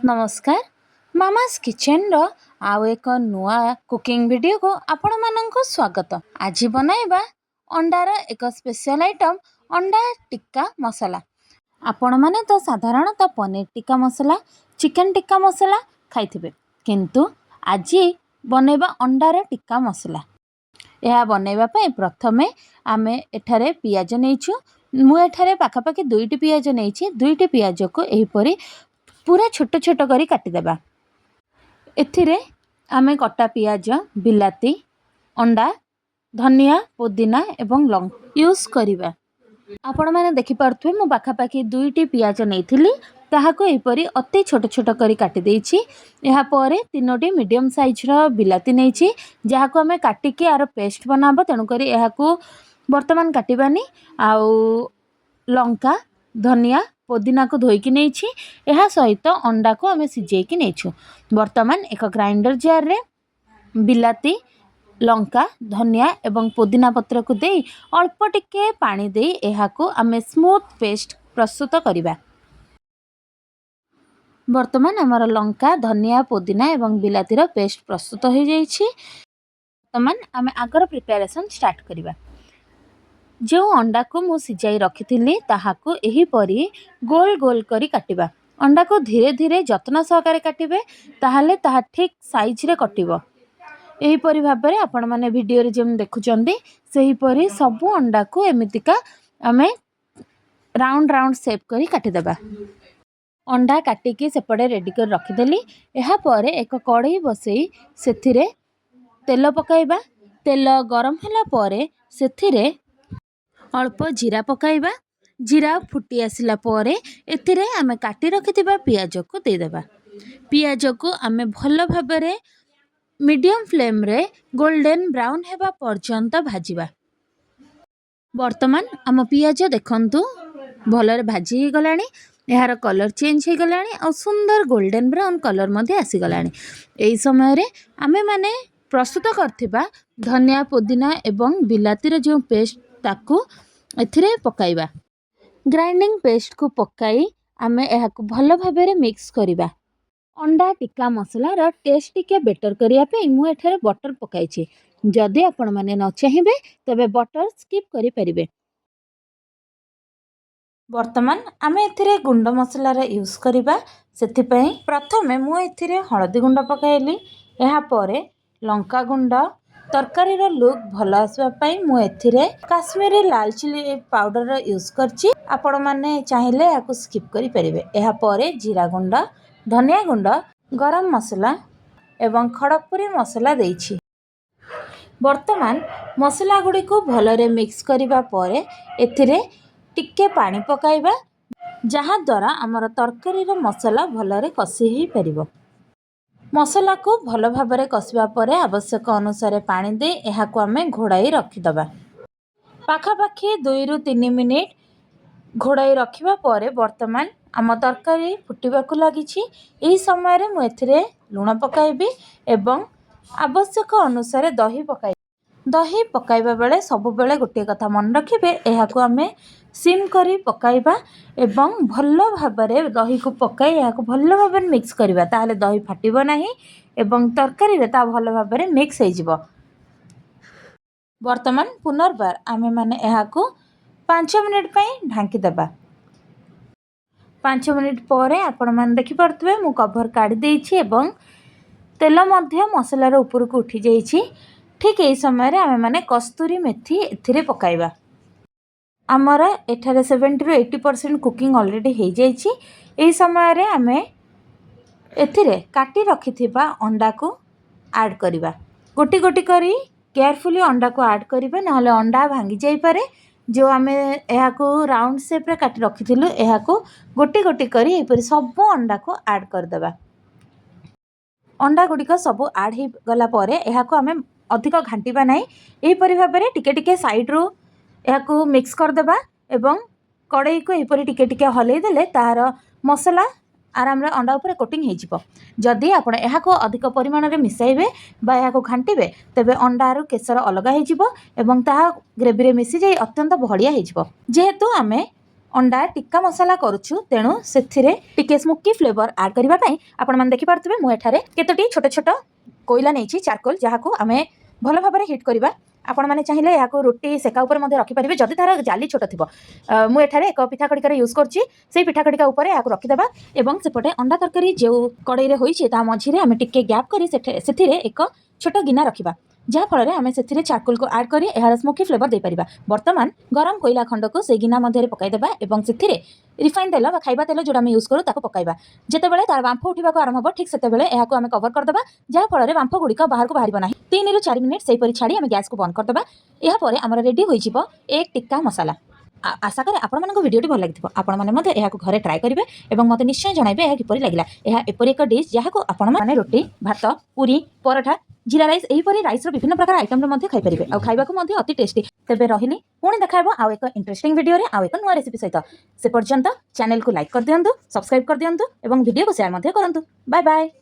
ନମସ୍କାର, ମାମାସ୍ କିଚେନ୍ର ଆଉ ଏକ ନୂଆ କୁକିଂ ଭିଡ଼ିଓକୁ ଆପଣମାନଙ୍କୁ ସ୍ୱାଗତ। ଆଜି ବନାଇବା ଅଣ୍ଡାର ଏକ ସ୍ପେଶାଲ ଆଇଟମ୍, ଅଣ୍ଡା ଟିକ୍କା ମସଲା। ଆପଣମାନେ ତ ସାଧାରଣତଃ ପନିର ଟିକ୍କା ମସଲା, ଚିକେନ୍ ଟିକ୍କା ମସଲା ଖାଇଥିବେ, କିନ୍ତୁ ଆଜି ବନେଇବା ଅଣ୍ଡାର ଟିକ୍କା ମସଲା। ଏହା ବନେଇବା ପାଇଁ ପ୍ରଥମେ ଆମେ ଏଠାରେ ପିଆଜ ନେଇଛୁ। ମୁଁ ଏଠାରେ ପାଖାପାଖି ଦୁଇଟି ପିଆଜ ନେଇଛି। ଦୁଇଟି ପିଆଜକୁ ଏହିପରି ପୁରା ଛୋଟ ଛୋଟ କରି କାଟିଦେବା। ଏଥିରେ ଆମେ କଟା ପିଆଜ, ବିଲାତି, ଅଣ୍ଡା, ଧନିଆ, ପୋଦିନା ଏବଂ ଲଙ୍କା ୟୁଜ୍ କରିବା। ଆପଣମାନେ ଦେଖିପାରୁଥିବେ, ମୁଁ ପାଖାପାଖି ଦୁଇଟି ପିଆଜ ନେଇଥିଲି, ତାହାକୁ ଏହିପରି ଅତି ଛୋଟ ଛୋଟ କରି କାଟି ଦେଇଛି। ଏହାପରେ ତିନୋଟି ମିଡ଼ିୟମ୍ ସାଇଜ୍ର ବିଲାତି ନେଇଛି, ଯାହାକୁ ଆମେ କାଟିକି ଆର ପେଷ୍ଟ ବନାହେବ, ତେଣୁକରି ଏହାକୁ ବର୍ତ୍ତମାନ କାଟିବାନି। ଆଉ ଲଙ୍କା, ଧନିଆ, ପୋଦିନାକୁ ଧୋଇକି ନେଇଛି। ଏହା ସହିତ ଅଣ୍ଡାକୁ ଆମେ ସିଝେଇକି ନେଇଛୁ। ବର୍ତ୍ତମାନ ଏକ ଗ୍ରାଇଣ୍ଡର ଜାର୍ରେ ବିଲାତି, ଲଙ୍କା, ଧନିଆ ଏବଂ ପୋଦିନା ପତ୍ରକୁ ଦେଇ ଅଳ୍ପ ଟିକେ ପାଣି ଦେଇ ଏହାକୁ ଆମେ ସ୍ମୁଥ୍ ପେଷ୍ଟ ପ୍ରସ୍ତୁତ କରିବା। ବର୍ତ୍ତମାନ ଆମର ଲଙ୍କା, ଧନିଆ, ପୋଦିନା ଏବଂ ବିଲାତିର ପେଷ୍ଟ ପ୍ରସ୍ତୁତ ହୋଇଯାଇଛି। ବର୍ତ୍ତମାନ ଆମେ ଆଗର ପ୍ରିପାରେସନ୍ ଷ୍ଟାର୍ଟ କରିବା। ଯେଉଁ ଅଣ୍ଡାକୁ ମୁଁ ସିଝାଇ ରଖିଥିଲି, ତାହାକୁ ଏହିପରି ଗୋଲ ଗୋଲ କରି କାଟିବା। ଅଣ୍ଡାକୁ ଧୀରେ ଧୀରେ ଯତ୍ନ ସହକାରେ କାଟିବେ, ତାହେଲେ ତାହା ଠିକ୍ ସାଇଜ୍ରେ କଟିବ। ଏହିପରି ଭାବରେ ଆପଣମାନେ ଭିଡ଼ିଓରେ ଯେମିତି ଦେଖୁଛନ୍ତି, ସେହିପରି ସବୁ ଅଣ୍ଡାକୁ ଏମିତିକା ଆମେ ରାଉଣ୍ଡ ରାଉଣ୍ଡ ସେପ୍ କରି କାଟିଦେବା। ଅଣ୍ଡା କାଟିକି ସେପଟେ ରେଡ଼ି କରି ରଖିଦେଲି। ଏହାପରେ ଏକ କଢ଼େଇ ବସେଇ ସେଥିରେ ତେଲ ପକାଇବା। ତେଲ ଗରମ ହେଲା ପରେ ସେଥିରେ ଅଳ୍ପ ଜିରା ପକାଇବା। ଜିରା ଫୁଟି ଆସିଲା ପରେ ଏଥିରେ ଆମେ କାଟି ରଖିଥିବା ପିଆଜକୁ ଦେଇଦେବା। ପିଆଜକୁ ଆମେ ଭଲ ଭାବରେ ମିଡ଼ିୟମ୍ ଫ୍ଲେମ୍ରେ ଗୋଲ୍ଡେନ୍ ବ୍ରାଉନ୍ ହେବା ପର୍ଯ୍ୟନ୍ତ ଭାଜିବା। ବର୍ତ୍ତମାନ ଆମ ପିଆଜ ଦେଖନ୍ତୁ, ଭଲରେ ଭାଜି ହେଇଗଲାଣି। ଏହାର କଲର୍ ଚେଞ୍ଜ ହେଇଗଲାଣି ଆଉ ସୁନ୍ଦର ଗୋଲ୍ଡେନ୍ ବ୍ରାଉନ୍ କଲର୍ ମଧ୍ୟ ଆସିଗଲାଣି। ଏହି ସମୟରେ ଆମେମାନେ ପ୍ରସ୍ତୁତ କରିଥିବା ଧନିଆ, ପୋଦିନା ଏବଂ ବିଲାତିର ଯେଉଁ ପେଷ୍ଟ, ତାକୁ ଏଥିରେ ପକାଇବା। ଗ୍ରାଇଣ୍ଡିଙ୍ଗ ପେଷ୍ଟକୁ ପକାଇ ଆମେ ଏହାକୁ ଭଲ ଭାବରେ ମିକ୍ସ କରିବା। ଅଣ୍ଡା ଟିକ୍କା ମସଲାର ଟେଷ୍ଟ ଟିକେ ବେଟର୍ କରିବା ପାଇଁ ମୁଁ ଏଠାରେ ବଟର୍ ପକାଇଛି। ଯଦି ଆପଣମାନେ ନ ଚାହିଁବେ, ତେବେ ବଟର୍ ସ୍କିପ୍ କରିପାରିବେ। ବର୍ତ୍ତମାନ ଆମେ ଏଥିରେ ଗୁଣ୍ଡ ମସଲାର ୟୁଜ୍ କରିବା। ସେଥିପାଇଁ ପ୍ରଥମେ ମୁଁ ଏଥିରେ ହଳଦୀ ଗୁଣ୍ଡ ପକାଇଲି। ଏହାପରେ ଲଙ୍କା ଗୁଣ୍ଡ। ତରକାରୀର ଲୁକ୍ ଭଲ ଆସିବା ପାଇଁ ମୁଁ ଏଥିରେ କାଶ୍ମୀରୀ ଲାଲ ଚିଲି ପାଉଡ଼ରର ୟୁଜ୍ କରିଛି। ଆପଣମାନେ ଚାହିଁଲେ ଏହାକୁ ସ୍କିପ୍ କରିପାରିବେ। ଏହାପରେ ଜିରା ଗୁଣ୍ଡ, ଧନିଆ ଗୁଣ୍ଡ, ଗରମ ମସଲା ଏବଂ ଖଡ଼ଗପୁରୀ ମସଲା ଦେଇଛି। ବର୍ତ୍ତମାନ ମସଲା ଗୁଡ଼ିକୁ ଭଲରେ ମିକ୍ସ କରିବା ପରେ ଏଥିରେ ଟିକେ ପାଣି ପକାଇବା, ଯାହାଦ୍ୱାରା ଆମର ତରକାରୀର ମସଲା ଭଲରେ କଷି ହୋଇପାରିବ। ମସଲାକୁ ଭଲ ଭାବରେ କଷିବା ପରେ ଆବଶ୍ୟକ ଅନୁସାରେ ପାଣି ଦେଇ ଏହାକୁ ଆମେ ଘୋଡ଼ାଇ ରଖିଦେବା। ପାଖାପାଖି 2ରୁ 3 ମିନିଟ୍ ଘୋଡ଼ାଇ ରଖିବା ପରେ ବର୍ତ୍ତମାନ ଆମ ତରକାରୀ ଫୁଟିବାକୁ ଲାଗିଛି। ଏହି ସମୟରେ ମୁଁ ଏଥିରେ ଲୁଣ ପକାଇବି ଏବଂ ଆବଶ୍ୟକ ଅନୁସାରେ ଦହି ପକାଇବି। ଦହି ପକାଇବା ବେଳେ ସବୁବେଳେ ଗୋଟିଏ କଥା ମନେ ରଖିବେ, ଏହାକୁ ଆମେ ସିମ୍ କରି ପକାଇବା ଏବଂ ଭଲ ଭାବରେ ଦହିକୁ ପକାଇ ଏହାକୁ ଭଲ ଭାବରେ ମିକ୍ସ କରିବା। ତାହେଲେ ଦହି ଫାଟିବ ନାହିଁ ଏବଂ ତରକାରୀରେ ତାହା ଭଲ ଭାବରେ ମିକ୍ସ ହେଇଯିବ। ବର୍ତ୍ତମାନ ପୁନର୍ବାର ଆମେମାନେ ଏହାକୁ 5 ମିନିଟ୍ ପାଇଁ ଢାଙ୍କି ଦେବା। 5 ମିନିଟ୍ ପରେ ଆପଣମାନେ ଦେଖିପାରୁଥିବେ, ମୁଁ କଭର୍ କାଢ଼ି ଦେଇଛି ଏବଂ ତେଲ ମଧ୍ୟ ମସଲାର ଉପରକୁ ଉଠିଯାଇଛି। ଠିକ୍ ଏହି ସମୟରେ ଆମେମାନେ କସ୍ତୁରୀ ମେଥି ଏଥିରେ ପକାଇବା। ଆମର ଏଠାରେ 70ରୁ 80% କୁକିଂ ଅଲରେଡ଼ି ହେଇଯାଇଛି। ଏହି ସମୟରେ ଆମେ ଏଥିରେ କାଟି ରଖିଥିବା ଅଣ୍ଡାକୁ ଆଡ଼୍ କରିବା। ଗୋଟି ଗୋଟି କରି କେୟାରଫୁଲି ଅଣ୍ଡାକୁ ଆଡ଼୍ କରିବା, ନହେଲେ ଅଣ୍ଡା ଭାଙ୍ଗି ଯାଇପାରେ। ଯେଉଁ ଆମେ ଏହାକୁ ରାଉଣ୍ଡ ସେପ୍ରେ କାଟି ରଖିଥିଲୁ, ଏହାକୁ ଗୋଟି ଗୋଟି କରି ଏହିପରି ସବୁ ଅଣ୍ଡାକୁ ଆଡ଼୍ କରିଦେବା। ଅଣ୍ଡା ଗୁଡ଼ିକ ସବୁ ଆଡ଼୍ ହେଇଗଲା ପରେ ଏହାକୁ ଆମେ ଅଧିକ ଘାଣ୍ଟିବା ନାହିଁ। ଏହିପରି ଭାବରେ ଟିକେ ଟିକେ ସାଇଡ଼୍ରୁ ଏହାକୁ ମିକ୍ସ କରିଦେବା ଏବଂ କଡ଼େଇକୁ ଏହିପରି ଟିକେ ଟିକେ ହଲେଇ ଦେଲେ ତାହାର ମସଲା ଆରାମରେ ଅଣ୍ଡା ଉପରେ କୋଟିଂ ହେଇଯିବ। ଯଦି ଆପଣ ଏହାକୁ ଅଧିକ ପରିମାଣରେ ମିଶାଇବେ ବା ଏହାକୁ ଘାଣ୍ଟିବେ, ତେବେ ଅଣ୍ଡାରୁ କେଶର ଅଲଗା ହେଇଯିବ ଏବଂ ତାହା ଗ୍ରେଭିରେ ମିଶିଯାଇ ଅତ୍ୟନ୍ତ ବହଳିଆ ହେଇଯିବ। ଯେହେତୁ ଆମେ ଅଣ୍ଡା ଟିକ୍କା ମସଲା କରୁଛୁ, ତେଣୁ ସେଥିରେ ଟିକେ ସ୍ମୋକି ଫ୍ଲେଭର ଆଡ଼୍ କରିବା ପାଇଁ ଆପଣମାନେ ଦେଖିପାରୁଥିବେ, ମୁଁ ଏଠାରେ କେତୋଟି ଛୋଟ ଛୋଟ କୋଇଲା ନେଇଛି, ଚାରକୋଲ, ଯାହାକୁ ଆମେ ଭଲ ଭାବରେ ହିଟ୍ କରିବା। ଆପଣମାନେ ଚାହିଁଲେ ଏହାକୁ ରୁଟି ସେକା ଉପରେ ମଧ୍ୟ ରଖିପାରିବେ, ଯଦି ତାର ଜାଲି ଛୋଟ ଥିବ। ମୁଁ ଏଠାରେ ଏକ ପିଠା ଖଡ଼ିକାର ୟୁଜ୍ କରୁଛି। ସେଇ ପିଠା ଖଡ଼ିକା ଉପରେ ଏହାକୁ ରଖିଦେବା ଏବଂ ସେପଟେ ଅଣ୍ଡା ତରକାରୀ ଯେଉଁ କଡ଼େଇରେ ହୋଇଛି, ତା ମଝିରେ ଆମେ ଟିକେ ଗ୍ୟାପ୍ କରି ସେଥିରେ ଏକ ଛୋଟ ଗିନା ରଖିବା, ଯାହାଫଳରେ ଆମେ ସେଥିରେ ଚାରକୋଲକୁ ଆଡ଼୍ କରି ଏହାର ସ୍ମୋକି ଫ୍ଲେଭର ଦେଇପାରିବା। ବର୍ତ୍ତମାନ ଗରମ କୋଇଲା ଖଣ୍ଡକୁ ସେଇ ଗିନା ମଧ୍ୟରେ ପକାଇଦେବା ଏବଂ ସେଥିରେ ରିଫାଇନ୍ ତେଲ ବା ଖାଇବା ତେଲ ଯେଉଁଟା ଆମେ ୟୁଜ୍ କରୁ, ତାକୁ ପକାଇବା। ଯେତେବେଳେ ତାର ବାମ୍ଫ ଉଠିବାକୁ ଆରମ୍ଭ ହେବ, ଠିକ୍ ସେତେବେଳେ ଏହାକୁ ଆମେ କଭର କରିଦେବା, ଯାହାଫଳରେ ବାମ୍ଫ ଗୁଡ଼ିକ ବାହାରକୁ ବାହାରିବ ନାହିଁ। 3ରୁ 4 ମିନିଟ୍ ସେହିପରି ଛାଡ଼ି ଆମେ ଗ୍ୟାସ୍କୁ ବନ୍ଦ କରିଦେବା। ଏହାପରେ ଆମର ରେଡ଼ି ହୋଇଯିବ ଏଗ୍ ଟିକ୍କା ମସଲା। ଆଶା କରେ ଆପଣମାନଙ୍କୁ ଭିଡ଼ିଓଟି ଭଲ ଲାଗିଥିବ। ଆପଣମାନେ ମଧ୍ୟ ଏହାକୁ ଘରେ ଟ୍ରାଏ କରିବେ ଏବଂ ମୋତେ ନିଶ୍ଚୟ ଜଣାଇବେ ଏହା କିପରି ଲାଗିଲା। ଏହା ଏପରି ଏକ ଡିଶ୍, ଯାହାକୁ ଆପଣମାନେ ରୁଟି, ଭାତ, ପୁରୀ, ପରଠା, ଜିରା ରାଇସ୍, ଏହିପରି ରାଇସ୍ର ବିଭିନ୍ନ ପ୍ରକାର ଆଇଟମ୍ରେ ମଧ୍ୟ ଖାଇପାରିବେ ଆଉ ଖାଇବାକୁ ମଧ୍ୟ ଅତି ଟେଷ୍ଟି। ତେବେ ରହିଲି, ପୁଣି ଦେଖା ହେବ ଆଉ ଏକ ଇଣ୍ଟରେଷ୍ଟିଂ ଭିଡ଼ିଓରେ ଆଉ ଏକ ନୂଆ ରେସିପି ସହିତ। ସେ ପର୍ଯ୍ୟନ୍ତ ଚ୍ୟାନେଲକୁ ଲାଇକ୍ କରିଦିଅନ୍ତୁ, ସବସ୍କ୍ରାଇବ୍ କରିଦିଅନ୍ତୁ ଏବଂ ଭିଡ଼ିଓକୁ ସେୟାର ମଧ୍ୟ କରନ୍ତୁ। Bye bye.